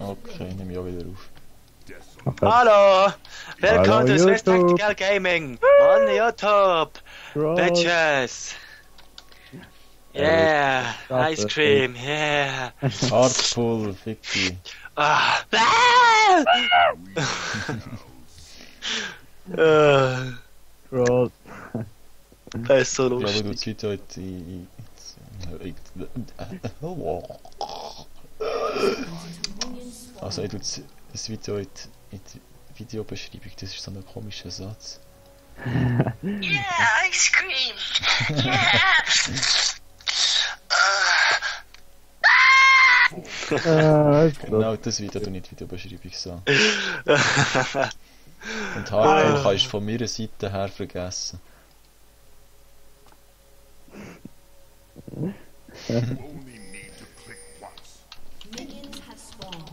Okay, nehme ich auch wieder auf. Okay. Hallo! Willkommen Hallo, to Swiss YouTube. Tactical Gaming on YouTube! Bro. Bitches! Yeah! das Ice ist cream! Yeah! Hardpull, Ficky. Ah! Ah! Bro. Das ist so Ich glaube, du lustig. Zeit heute Also, ich tue das Video in die Videobeschreibung, das ist so ein komischer Satz. Yeah, ice cream. Yeah. Genau das Video tue ich in die Videobeschreibung so. Und Hardpull kannst du von meiner Seite her vergessen. Only need to click once. Minions have spawned.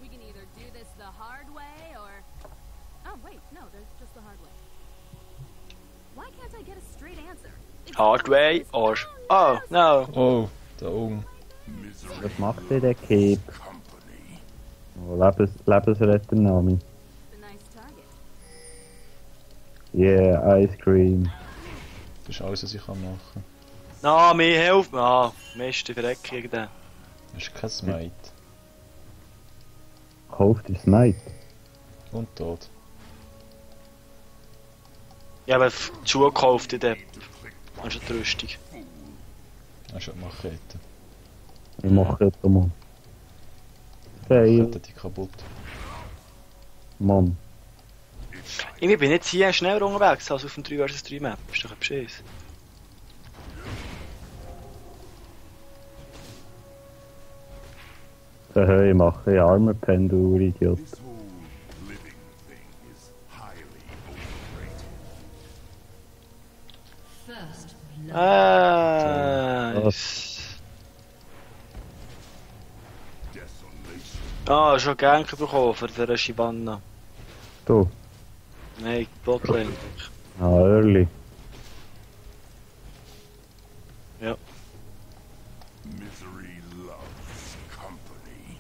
We can either do this the hard way or... Oh, wait, no, there's just the hard way. Why can't I get a straight answer? It's Hard way or... Oh, no! Oh, da oben. Misery Was macht ihr, der Cape? company. Oh, Lebensrettername. a nice target. Yeah, Ice Cream. Das ist alles, was ich machen kann. Na, mir hilft mir! Ah, Mist, ich verrecke gegen den. Das ist kein Smite. Kauft ihr Smite? Und tot. Ich habe die Schuhe gekauft in der... Das ist die Rüstung. Das ist eine Machete. Ich mache jetzt mal. Ich Fail, hätte die kaputt. Mann. Ich bin jetzt hier schneller unterwegs als auf dem 3 vs 3 Map. Ist doch ein Beschiss. Ich mache ja Armor Pen, du Idiot. This whole living thing is highly overrated. First blood. Nice. Desolation. Ah, schon Gank bekommen für den Shibana. Du. Nein, Botlane. Ah, early. Ja. Misery loves company.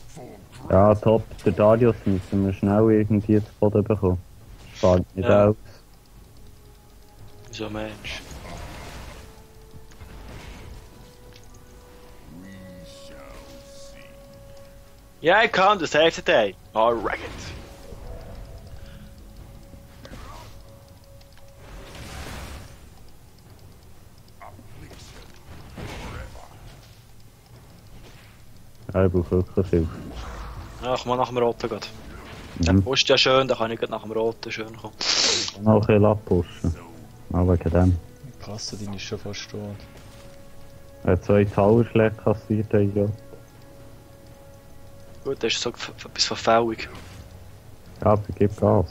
For Ja, top. Der Darius müssen wir schnell irgendwie zu Boden bekommen. Fahrt nicht Ja. aus. So Mensch. we shall see. Yeah, I come to save the day. Alright. Affliction forever. Ja, ich brauche wirklich viel. Ja, komm mal nach dem Roten gehen. Mhm. Wo ist ja schön, da kann ich gleich nach dem Roten schön kommen. Noch ein bisschen abpushen. Aber wegen dem. Die Klasse, die ist schon fast tot. Er hat 2 Towerschläge kassiert, der Idiot. Gut, das ist so etwas verfällig. Ja, aber gib Gas.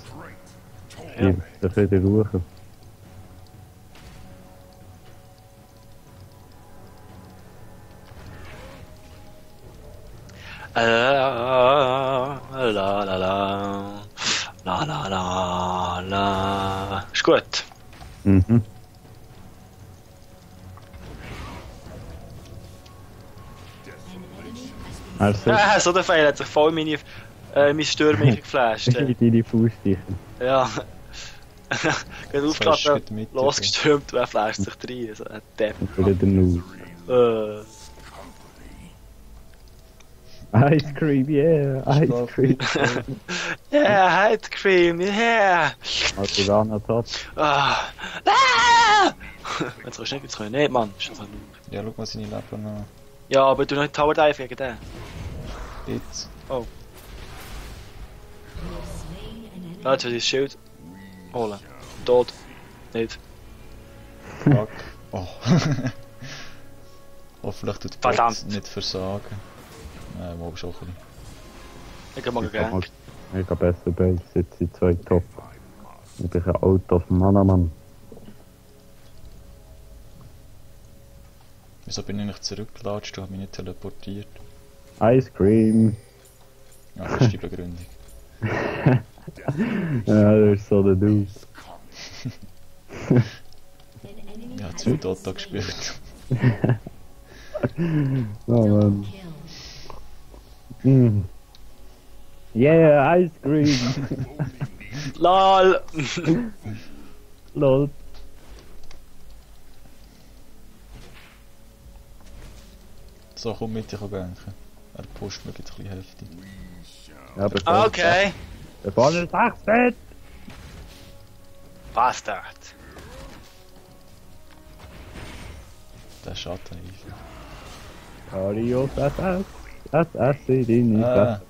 Ja. Gib dich wieder ruhen. La la la la. La la la la. Ist gut. Mhm. Also, Ah, so der Pfeil hat sich voll mein Stürme geflasht. wie deine Faustdichte. Ja. Geht Fast aufgeladen, gut mit, losgestürmt und er flasht sich rein. So ein Depp. Und wieder der Null. Ice Cream, yeah, Ice Cream. Yeah, Ice Cream, yeah! Also da noch top. Ah! Ah! Jetzt kannst du nicht, jetzt kann ich nicht, Mann. Ist das ein Noob. Ja, schau mal seine Leben an. Ja, aber du nicht Tower Dive gegen den. Jetzt. Oh. You have slain an enemy. Ja, jetzt will ich das Schild holen. Tot. Nicht. Fuck. Oh. Hoffentlich tut die Verdammt. Bot nicht versagen. Nein, mal schon ein bisschen. Ich kann mal gehen. Ich habe besser Base, jetzt sind 2 top. Ich bin ein Out of Mana, Mann. Wieso bin ich nicht zurückgelatscht? Du hast mich nicht teleportiert. Ice Cream. Ja, das ist die Begründung. Ja, das ist so der Dude. An enemy Ja, has zu viel been Dota slain. gespielt. Oh Mann. Kill. Mm. Yeah, Ice Cream! LOL! Lol. So, komm mit, ich kann ganken. Er pusht mir jetzt ein bisschen heftig. Ja, bevor Okay. Bevor er sag's wird! Bastard. Der Schatten einfach. Adios, SS. SS in deine Ah. Fresse.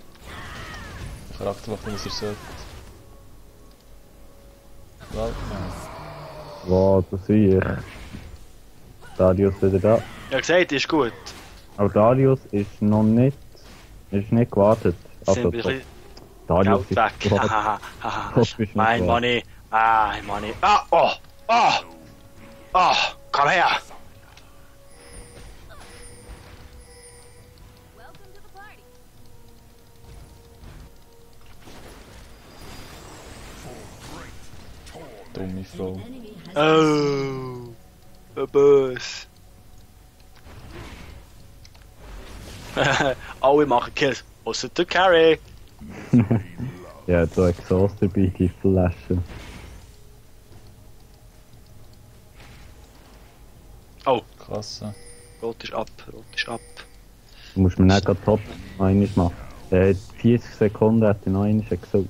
Der Charakter macht nicht, was er sollte. Wow, nein. Wow, das sehe ich. Darius wieder da. Ja, gesagt, ist gut. Aber Darius ist noch nicht. Ist nicht gewartet. Also, Sind wir ein Darius bisschen Geld ist weg. gewartet. Haha, haha. Top ist nicht Mein gewartet. Money. Ah, mein Money. Ah, oh, oh, oh, komm her. Welcome to the party. Dumme Frau. Enemy has Oh, bös. Alle machen Kills. Ausser der Carry. Ja, so Exhaust dabei, die Flasche. Oh, Krass. rot ist ab, rot ist ab. Du musst mir nicht gerade top noch einmal machen. 40 Sekunden hat er noch einmal Exhaust.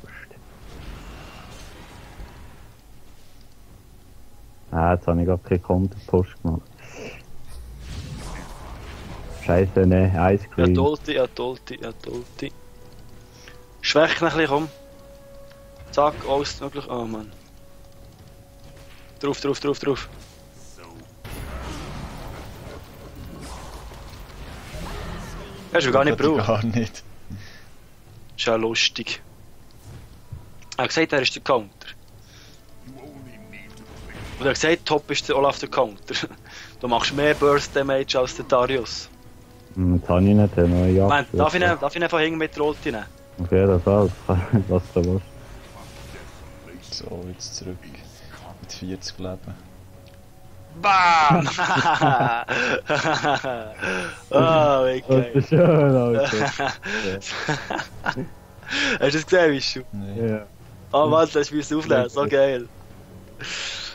Ah, jetzt habe ich gerade keinen Konterpush gemacht. Scheiße, ne, Ice Ja, Cream. Dolti, ja, Dolti, ja, Dolti. Schwäch ein bisschen, komm. Zack, alles möglich. Oh Mann. Drauf, drauf, drauf, drauf. Hast du gar nicht gebraucht. Gar nicht. Ist ja lustig. Er hat gesagt, er ist der Counter. Und er hat gesagt, Top ist der Olaf der Counter. Du machst mehr Burst Damage als der Darius. Jetzt habe ich nicht den neuen Moment, darf ich ihn von hinten mit der Ulti nehmen? Auf jeden Fall, was du willst. So, jetzt zurück. Mit 40 Leben. BAM! Ah, wie Das geil. ist schön, Alter. Hast du das gesehen, Wischu? Nee. Ja. Oh Mann, das müssen aufnehmen, so geil.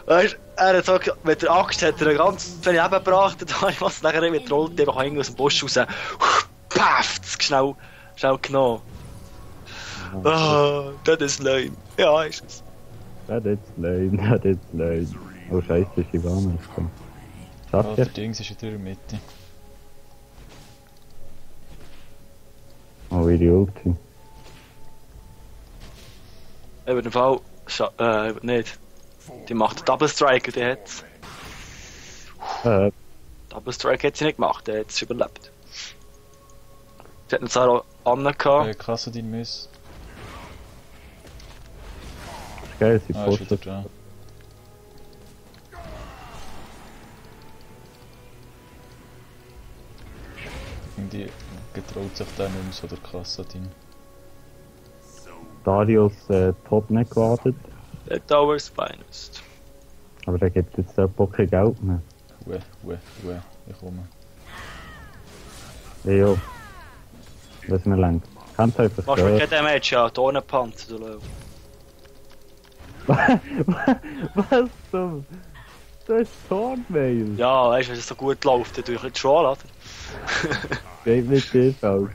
Weißt du, er hat so, mit der Axt hat er ganz viel Leben gebracht, und dann habe ich was nachher mit der Ulti einfach irgendwie aus dem Busch raus. Paff! Schnell genommen. Ah, das ist lame. Ja, ist es. Das ist lame, das ist lame. Oh Scheiße, ist die Bahn gekommen. Ah, Schafft der ihr? Dings ist in der Mitte. Oh, wie die Ulti. Über den Fall, nicht. Die macht Double Strike und die hat's. Double Strike hat sie nicht gemacht, der hat es überlebt. Sie hat ihn zwar auch angehabt. Kassadin Miss. Ist geil, sie Ah, ist wieder postet. da. Irgendwie getraut sich der nicht mehr so der Kassadin. Darius Top nicht gewartet. The Tower's Finest. Aber der gibt jetzt der kein Geld mehr. Ich komme. Ja, jo. Was mir lang. Kannst einfach Machst du mir gehört. kein Damage, ja, Tonenpanzer, du Löw. Was zum? Das ist Thornmail. Ja, weißt du, wenn es so gut läuft, dann tue ich ein bisschen schon, oder? Geht mit dir aus.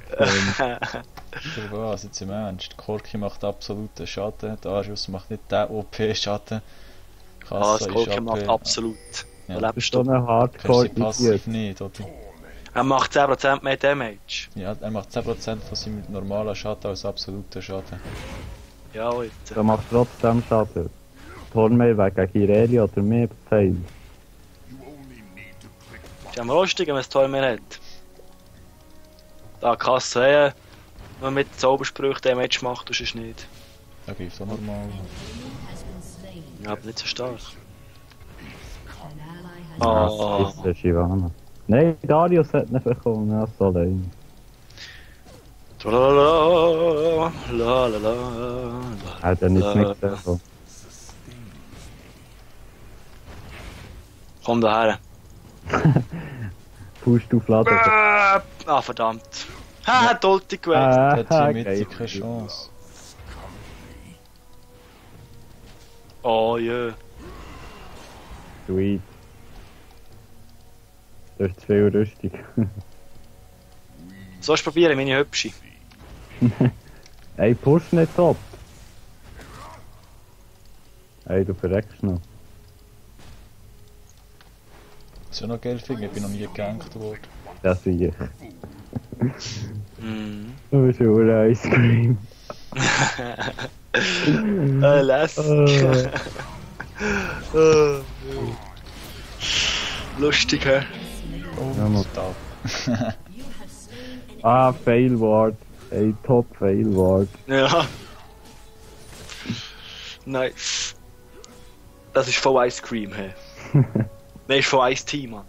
Für was, jetzt im Ernst? Korki macht absoluten Schaden, Darius macht nicht den OP-Schaden. Ah, das Kolke macht absolut. Ja. Da Das ist lebst so du. ein Kannst du Hardcore-Idiot. passiv nicht, oder? Er macht 10% mehr Damage. Ja, er macht 10% von seinem normalen Schaden als absoluten Schaden. Ja, heute. Der macht trotzdem Schaden. Thornmail wäre gegen Irelia oder mehr Fail. Ist ja mal lustig, wenn man es toll mehr hat. Da kannst du sehen, wenn man mit Zaubersprüchen Damage macht, das ist nicht. Da gibt es auch normal. has been slain. Ja, aber nicht so stark. An ally has Oh. Das ist der Shivana. Nein, Darius hat nicht bekommen, er ist allein. Tralalala. la la la la. Hat er nicht mitgesehen. So. Komm daher. Pusht auf Laden. Ah, verdammt. Ha, Dolti gewesen. Da hat die Mitte geil. keine Chance. Oh je. Sweet. Das ist zu viel Rüstung. Sollst du probieren, meine Hübsche? Ey, push nicht top. Ey, du verreckst noch. Was ich auch noch geil finde, ich bin noch nie gegankt worden. Das sehe ich. Mhm. Du bist nur Ice Cream. Lässig. Lustig, hä? Oh, Ja, Mann. da. Ah, Fail Ward. Ey, Top Fail Ward. Ja. Nice. Das ist voll Ice Cream, hä? Nein, ist voll Ice Tea, Mann.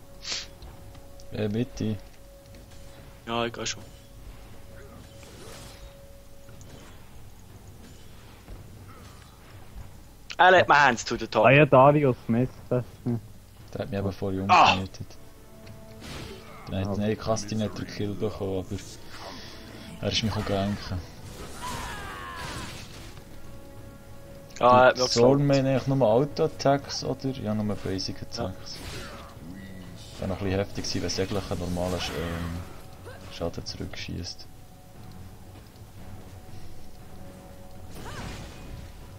Mitte. Ja, ich geh schon. Let my hands to the top. Ah ja, Darius Smith. Der hat mich eben vorher Ah! umgenietet. Nein, Kasti nicht den Kill bekommen, aber er ist mich auch geganken. Ah, er hat mich Storm gesagt. eigentlich nur Auto-Attacks oder? Ja, nur Basic-Attacks. Wäre noch ein bisschen heftig gewesen, wenn es eigentlich einen normalen Schaden zurückschießt.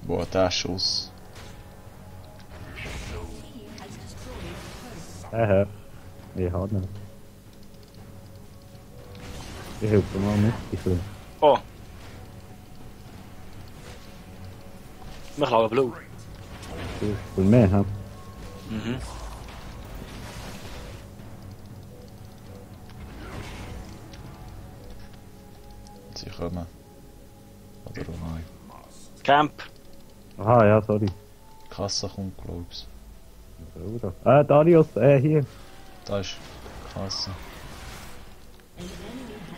Boah, der Schuss. Ich habe nicht. Ich helfe mal mit, ich will. Oh. Wir klauen Blue. Für mehr, hä? Mhm. Sie kommen. Oder auch nein. Camp. Aha, ja, sorry. Die Kasse kommt, glaub's. Darius, hier. Da ist die Kasse.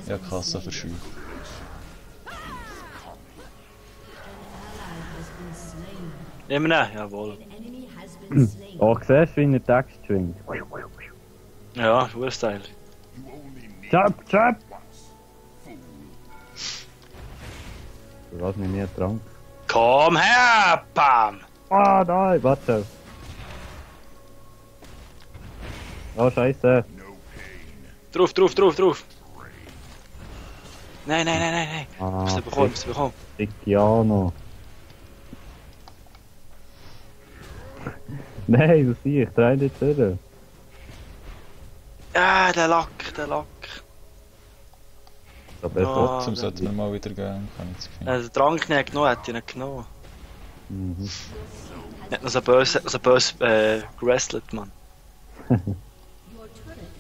Ja, die Kasse verscheucht. Nehmen wir ihn? Jawohl. Enemy has been slain. Oh, siehst du, wie er Text schwingt? Ja, Urstyle. Jump, jump! Du hast mich nie dran. Komm her! Bam! Ah, nein, warte. Oh, scheiße. Drauf, drauf, drauf, drauf! Nein, nein, nein, nein, nein! Ah, Musst du bekommen, musst du bekommen. Cristiano. Nein, das sehe ich, dreh nicht durch. Ah, der Lack, der Lack. Aber Ja. Trotzdem sollten wir mal wieder gehen, kann ich das Gefühl. Den Trank nicht genommen, hätte ich nicht genommen. Mhm. Nicht noch so böse gewrestelt, Mann. Your turret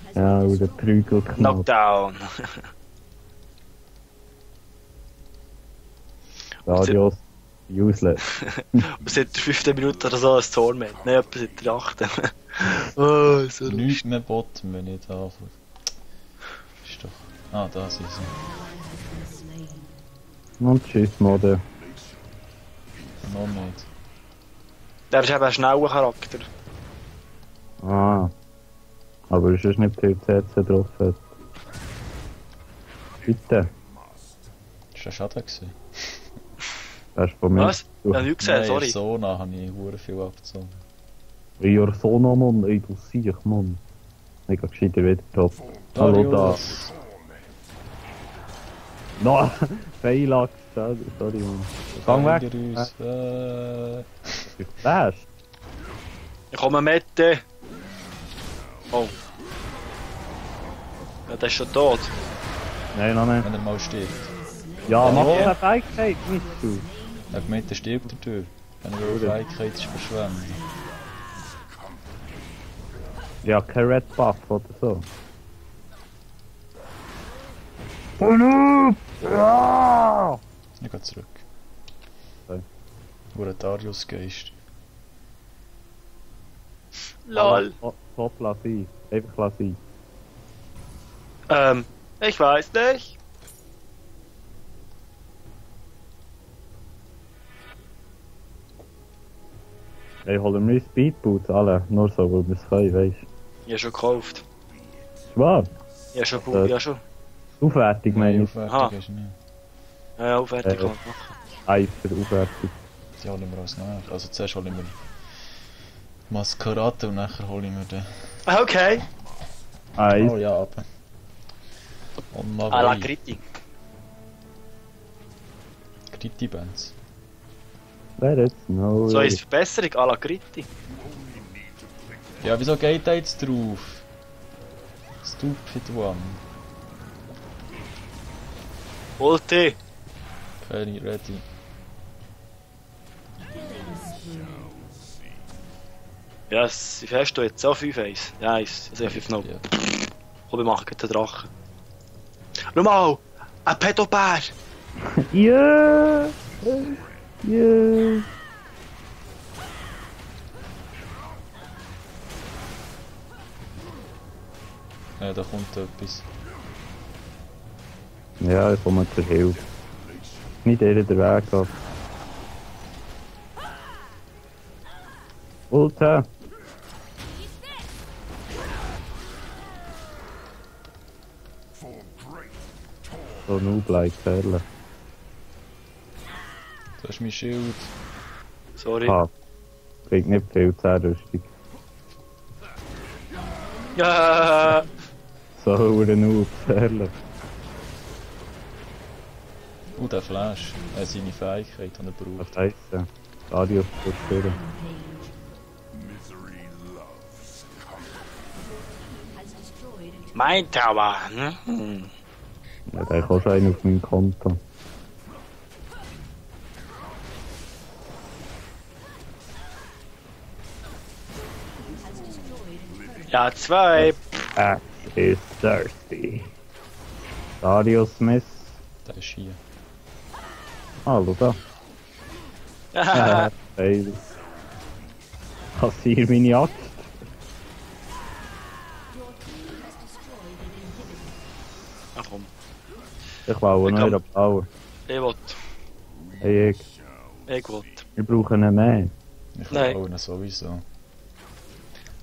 has Ja, been und der destroyed. Prügelknopf. Knockdown. Darius, useless. Seit der 15 Minuten oder so ein Torment. Nein, etwa seit der 8. Oh, so Nichts mehr botten, wenn ich da anfange. Ist doch... Ah, da sind sie. Und tschüss, Mode. Noch nicht. Der ist eben ein schneller Charakter. Ah. Aber es ist nicht viel CC drauf. Bitte. Ist das Schaden gewesen? Das ist von mir. Was? Ich habe nichts gesehen, Nein, sorry. so nah habe ich hure viel abgezogen. Ja, so noch, Mann. Ey, du siehst, Mann. Ich geh gescheiter wieder drauf. Hallo da. Darius. No, Feilax. Sorry, Mann. Gang weg. Hinter uns. Was? Ich komme mit. Oh. Ja, der ist schon tot. Nein, noch nicht. Wenn er mal stirbt. Ja, mach Ja. eine Fähigkeit, nicht du. Er hat gemeint, er stirbt dadurch. Wenn er eine Fähigkeit ist verschwendet. Ja, kein Red Buff oder so. Noob! Ja! Ich gehe zurück. Okay. Wo der Darius Geist. Lol. Top, lass sein. Einfach lass sein. Ich weiß nicht. Ey, holen wir Speedboots alle. Nur so, weil wir es können, weißt du. Ich hab schon gekauft. Schwab. Ich hab schon, ja schon. Aufwertung meine Nein, ich. Aha. aufwertig ist nicht. Ja, aufwertig kann man machen. Eifer, Aufwertung. Die holen wir als nach. Also zuerst holen wir Maskerade und nachher holen wir den... Okay. Eis. Oh ja, ab. On my À la way. Kriti. Kriti-Bands. Let it snow. So ist Verbesserung, à la Kriti. Ja, wieso geht der jetzt drauf? Stupid one. Ulti. Very ready. Yes, wie fährst du jetzt? So 5-1. Ja, also 5-0. Ja. Komm, wir machen den Drachen. Schau mal! Ein Pedobär! Yeah! Yeah! Da kommt etwas. Ja, ich komme zur Hilfe. Nicht jeder den Weg ab. Ulta! So Noob-like, ehrlich. Das ist mein Schild. Sorry. Ah, kriegt nicht viel Zerrüstung. Ja. So ein Noob, ehrlich. Der Flash. Seine Fähigkeit, die er braucht. Was heisst das? Radius zerstören. Misery loves company. Has destroyed a turret. Mein Tower. Hm. Ja, der hat auch schon einen auf meinem Konto. Has destroyed a turret. Ja, 2. Axe is thirsty. Darius Smith. Der ist hier. Hallo da. Hey. Kassier meine Axt. Your team has destroyed an inhibitor. Ach komm. Ich baue Ich noch kann- einen Bauer. Ich will. Hey, Ich will. wir brauchen einen mehr. Ich Nein. baue ihn sowieso.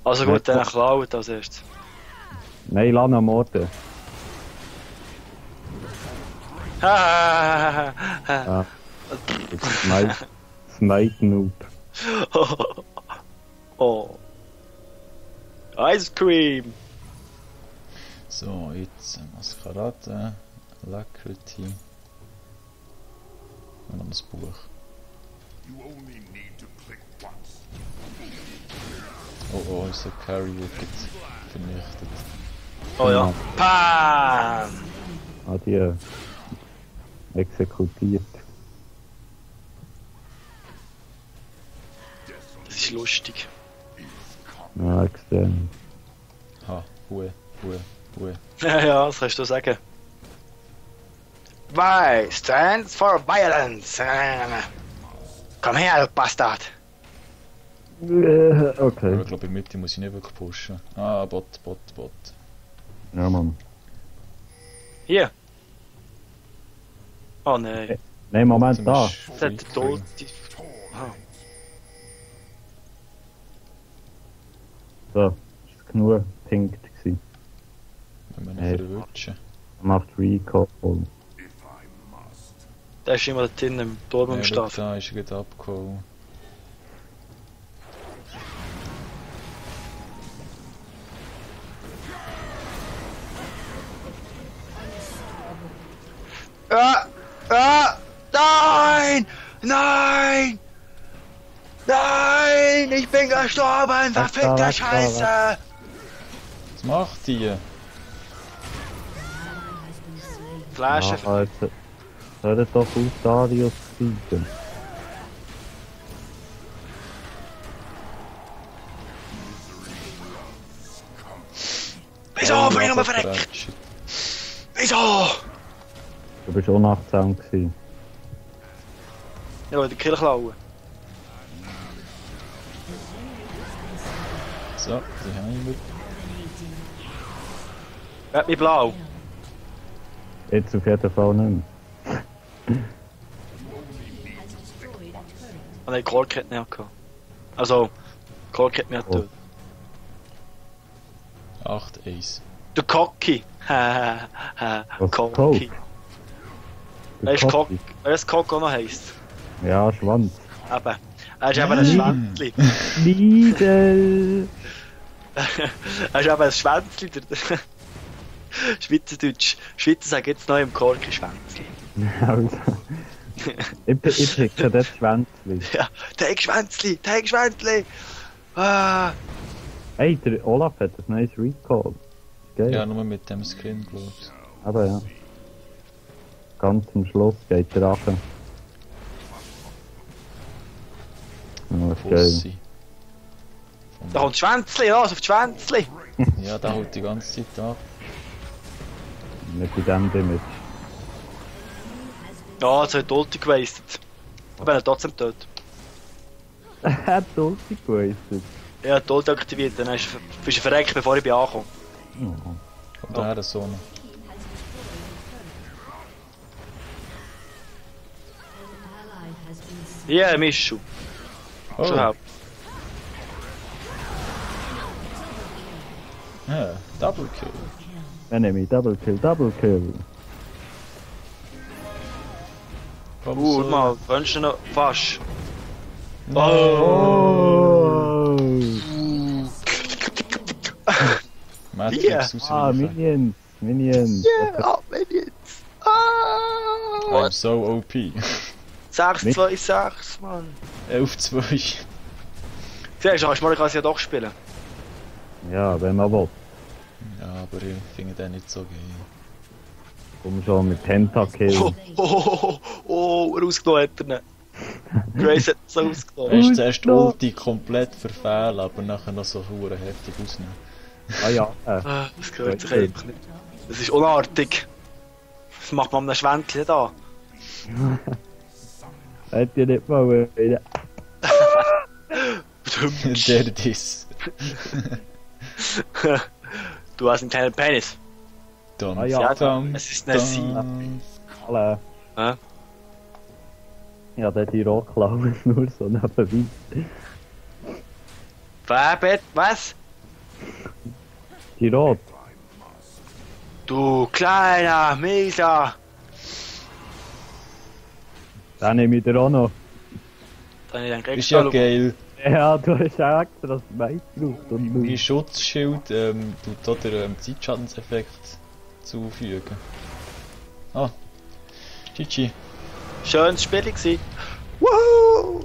Also gut, dann klauen als erstes. Nein, lass ihn morden. Ja. Smite Noob. Oh. Ice Cream. So, jetzt Maskerade, Alacrity. Und dann das Buch. You only need to click once. Oh, unser Carry wird jetzt vernichtet. Oh ja. Pam! Adieu. Exekutiert. Das ist lustig. Ja, extrem. Ha, Hue. Ja, das kannst du sagen. Y stands for violence. Komm her, du Bastard. Okay. Aber ich glaube, in der Mitte muss ich nicht wirklich pushen. Ah, Bot. Ja, Mann. Hier. Oh nein. Nein, Moment, Zum da. ist Das hat der Tod. Ah. So. Ist genug pinkt gewesen. Wenn wir ihn Hey. verwutschen. Er macht Recall. If I must. Der ist immer da drinnen im Turm Ja, im schau, Staff. da ist er gerade abgehauen. Nein! Nein! Nein! Ich bin gestorben! Verfickte Warte, Scheiße! Was macht die? Flasche. Ja, jetzt hört doch auf Darius zu fighten. Wieso bin ich nochmal verreckt? Shit. Wieso? Du bist unachtsam gewesen. Ich will den Kill klauen. So, die haben wir. Wer hat mich blau? Jetzt auf jeden Fall nicht mehr. Has destroyed a turret. Ah nein, Kork hat nicht gehabt. Also, Kork hat mich ja getötet. 8 Ace. Der Cocky. Was Cocky. Coke? Weißt du, Cock, weißt du, Cock auch noch heisst? Ja, Schwanz. Eben. Er ist eben ein Schwänzli. Lidl! Er ist eben ein Schwänzli. Schweizerdeutsch. Schweizer sagen jetzt noch im Kork Schwänzli. Also. Ich picke das Schwänzli. Ja, Teigschwänzli. Ah. Hey, der Olaf hat ein neues Recall. Geil. Ja, nur mit dem Skin, glaub ich. Aber ja. Ganz am Schluss geht der Rache. Ja, ist geil. Fossi. Da kommt Schwänzli, los, auf die Schwänzli. Ja, der holt die ganze Zeit ab. Nicht in dem Damage. Ja, jetzt hat die Ulti gewastet. Ich bin trotzdem tot. Er hat die Ulti gewastet. Ja, die Ulti aktiviert, dann bist du verreckt, bevor ich ankomme. Und daher so noch. Ja, Mischu. Oh. Schon halb. Ja, Double Kill. Enemy, Double Kill, Double Kill. Komm so. Mal, wünschst du noch fast? Oh! Matrix Yeah. Ah, ausrufen. Minions! Minions. Ah! I'm so OP. 6-2-6, Mann. 11-2. Siehst du, Mario kann es ja doch spielen. Ja, wenn man will. Ja, aber ich finde den nicht so geil. Komm schon mit Pentakill. Rausgenommen hat er ihn. Grace hat es rausgenommen. Weißt du, zuerst Ulti komplett verfehlen, aber nachher noch so hure heftig ausnehmen. Ah ja, Das gehört sich einfach nicht. Das ist unartig. Das macht man einem Schwänzchen da. hätte ich nicht mal wollen. Der Diss. Du hast einen kleinen Penis. Dum, Ah ja, dum, es ist eine Sie. dum. Alle. Hä? Ja, der die Rotklauen nur so nebenbei. Was? Die Rot. Du kleiner Mieser. Den nehme ich dir auch noch. Dann ich Ist ja geil. Ja, du hast auch extra das Weiß drauf. Und Mein Schutzschild tut auch den Zeitschadenseffekt zufügen. Ah. GG. Schönes Spiel gewesen. Woohoo!